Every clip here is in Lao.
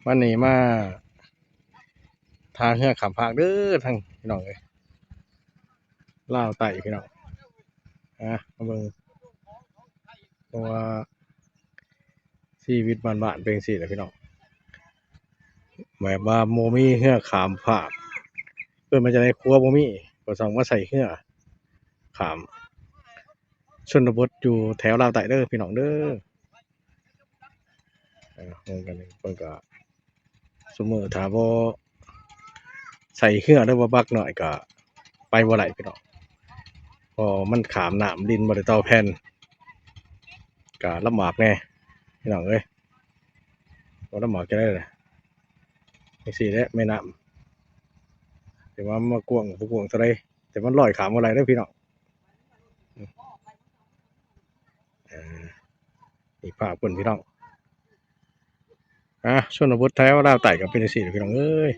ວັນນີ້ມາທ່າເຮືອຂ້າມຟາກເດີ ທັງພີ່ນ້ອງເອີຍ ລາວໃຕ້ພີ່ນ້ອງ. ອ່າ ມາເບິ່ງ ເພາະວ່າຊີວິດບ້ານໆເປັນຈັ່ງຊີ້ແຫຼະພີ່ນ້ອງ ແບບວ່າບໍ່ມີເຮືອຂ້າມຟາກ ເອີ້ນວ່າຈັ່ງໃດ ຂົວບໍ່ມີ ກໍຕ້ອງມາໃຊ້ເຮືອຂ້າມ ຊົນນະບົດຢູ່ແຖວລາວໃຕ້ເດີພີ່ນ້ອງເດີ. ເອີ ເບິ່ງກັນ ເພິ່ນກະ ຊຸມື້ຖ້າບໍ່ໃສ່ເຮືອ ຫຼືວ່າບັກນ້ອຍກະໄປບໍ່ໄດ້ພີ່ນ້ອງ ເພາະມັນຂ້າມນ້ຳດິນບໍ່ໄດ້ຕໍ່ແຜ່ນ ກະລຳບາກແດ່ພີ່ນ້ອງເອີຍ. ບໍ່ລຳບາກຈັ່ງໃດລະ ຈັ່ງຊີ້ແຫຼະແມ່ນ້ຳ ແຕ່ວ່າມັນກວ້າງບໍ່ກວ້າງເທົ່າໃດ ແຕ່ມັນລອຍຂ້າມບໍ່ໄດ້ເດີພີ່ນ້ອງ. ເອີ ນີ້ພາບເພິ່ນພີ່ນ້ອງ ອ່າ ຊົນນະບົດແຖວລາວໃຕ້ກໍເປັນຈັ່ງຊີ້ແຫຼະພີ່ນ້ອງເອີຍ.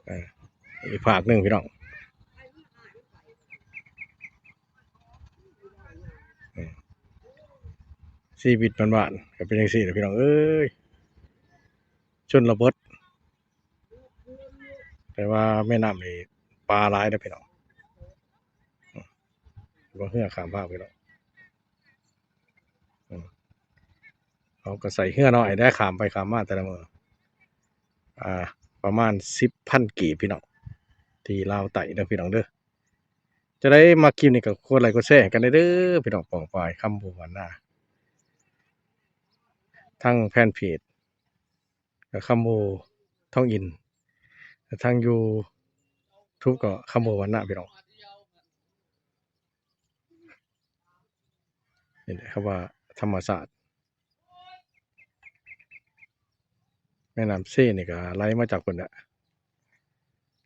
ອ່າ ອີກພາບໜຶ່ງພີ່ນ້ອງ ເອີ ຊີວິດບ້ານໆກໍເປັນຈັ່ງຊີ້ແຫຼະພີ່ນ້ອງເອີຍ ຊົນນະບົດ. ແຕ່ວ່າແມ່ນ້ຳນີ້ປາຫຼາຍເດີພີ່ນ້ອງ ອືມ ວ່າເຮືອຂ້າມຟາກພີ່ນ້ອງ ອືມ ເຮົາກໍໃສ່ເຮືອນ້ອຍໄດ້ຂ້າມໄປຂ້າມມາແຕ່ລະມື້ ອ່າ ປະມານສິບພັນກີບພີ່ນ້ອງ ທີ່ລາວໃຕ້ເດີພີ່ນ້ອງເດີ. ຈະໄດ້ມັກຄລິບນີ້ກໍກົດໄລກົດແຊໃຫ້ກັນແດ່ເດີພີ່ນ້ອງ ປ້ອງປາຍຄຳບູບ້ານນາ ທັງແຟນເພຈ ກໍຄຳບູທອງອິນ ແລະ ທາງຢູທູບກໍຄຳບູບ້ານນາພີ່ນ້ອງ. ນີ້ແຫຼະ ຄຳວ່າທຳມະຊາດ ແມ່ນ້ຳເຊນີ້ກໍໄຫຼມາຈາກພຸ້ນແຫຼະ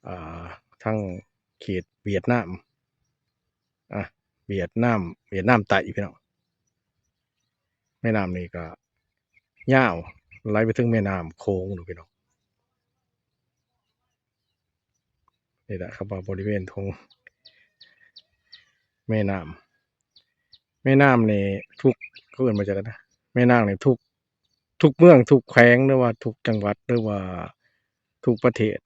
ອ່າ ທາງເຂດຫວຽດນາມ ອ່າ ຫວຽດນາມ ຫວຽດນາມໃຕ້ພີ່ນ້ອງ. ແມ່ນ້ຳນີ້ກໍຍາວໄຫຼໄປເຖິງແມ່ນ້ຳໂຂງພຸ້ນພີ່ນ້ອງ. ນີ້ແຫຼະ ຄຳວ່າບໍລິເວນທົ່ງແມ່ນ້ຳ ແມ່ນ້ຳນີ້ທຸກ ເຂົາເອີ້ນວ່າຈັ່ງໃດນະ ແມ່ນ້ຳນີ້ທຸກ ທຸກເມືອງ ທຸກແຂວງ ຫຼືວ່າທຸກຈັງຫວັດ ຫຼືວ່າທຸກປະເທດ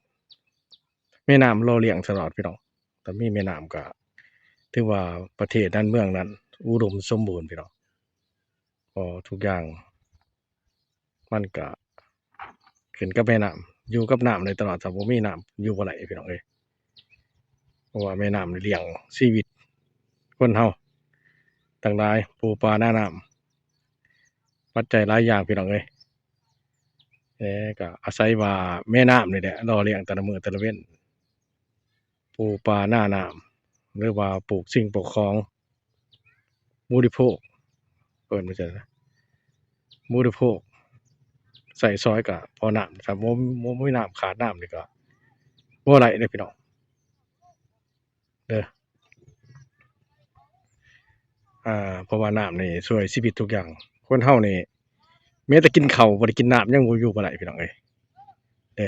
ແມ່ນ້ຳຫຼໍ່ລ້ຽງຕະຫຼອດພີ່ນ້ອງ. ຖ້າມີແມ່ນ້ຳກໍຖືວ່າປະເທດນັ້ນເມືອງນັ້ນອຸດົມສົມບູນພີ່ນ້ອງ ເພາະທຸກຢ່າງ ມັນກະຂຶ້ນກັບແມ່ນ້ຳ ຢູ່ກັບນ້ຳໄດ້ຕະຫຼອດ ຖ້າບໍ່ມີນ້ຳຢູ່ບໍ່ໄດ້ພີ່ນ້ອງເອີຍ. ເພາະວ່າແມ່ນ້ຳນີ້ລ້ຽງຊີວິດຄົນເຮົາ ຕັ້ງຫຼາຍ ປູປານານ້ຳ ປັດໄຈຫຼາຍຢ່າງພີ່ນ້ອງເອີຍ. ແລະ ກະອາໄສວ່າແມ່ນ້ຳນີ້ແຫຼະຫຼໍ່ລ້ຽງແຕ່ລະມື້ແຕ່ລະເວັນ ປູປານານ້ຳ ຫຼືວ່າປູກສິ່ງປອກຂອງ ບໍລິໂພກ ເອີ້ນວ່າຈັ່ງໃດ ບໍລິໂພກ ໃຊ້ສອຍກະພໍນ້ຳ ຖ້າບໍ່ ບໍ່ມີນ້ຳ ຂາດນ້ຳນີ້ກະບໍ່ໄດ້ເດ້ພີ່ນ້ອງເດີ. ອ່າ ເພາະວ່ານ້ຳນີ້ຊ່ວຍຊີວິດທຸກຢ່າງ ຄົນເຮົານີ້ແມ້ແຕ່ກິນເຂົ້າບໍ່ໄດ້ກິນນ້ຳຍັງບໍ່ຢູ່ບໍ່ໄດ້ພີ່ນ້ອງເອີຍ. ເດີ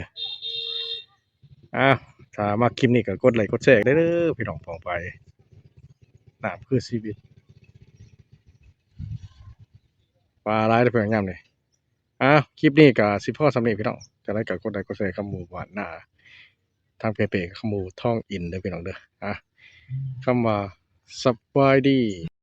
ອ່າ ຖ້າມັກຄລິບນີ້ກໍກົດໄລກົດແຊໄດ້ເດີພີ່ນ້ອງ ປ້ອງປາຍ ນ້ຳຄືຊີວິດ ປາຫຼາຍເດີພີ່ນ້ອງຍາມນີ້. ອ່າ ຄລິບນີ້ກໍຊິພໍສ່ຳນີ້ພີ່ນ້ອງ ຈັ່ງໃດກໍກົດໄລກົດແຊຄຳບູບ້ານນາ ທາງເພຈຄຳບູທອງອິນເດີພີ່ນ້ອງເດີ. ອ່າ ຄຳວ່າສະບາຍດີ.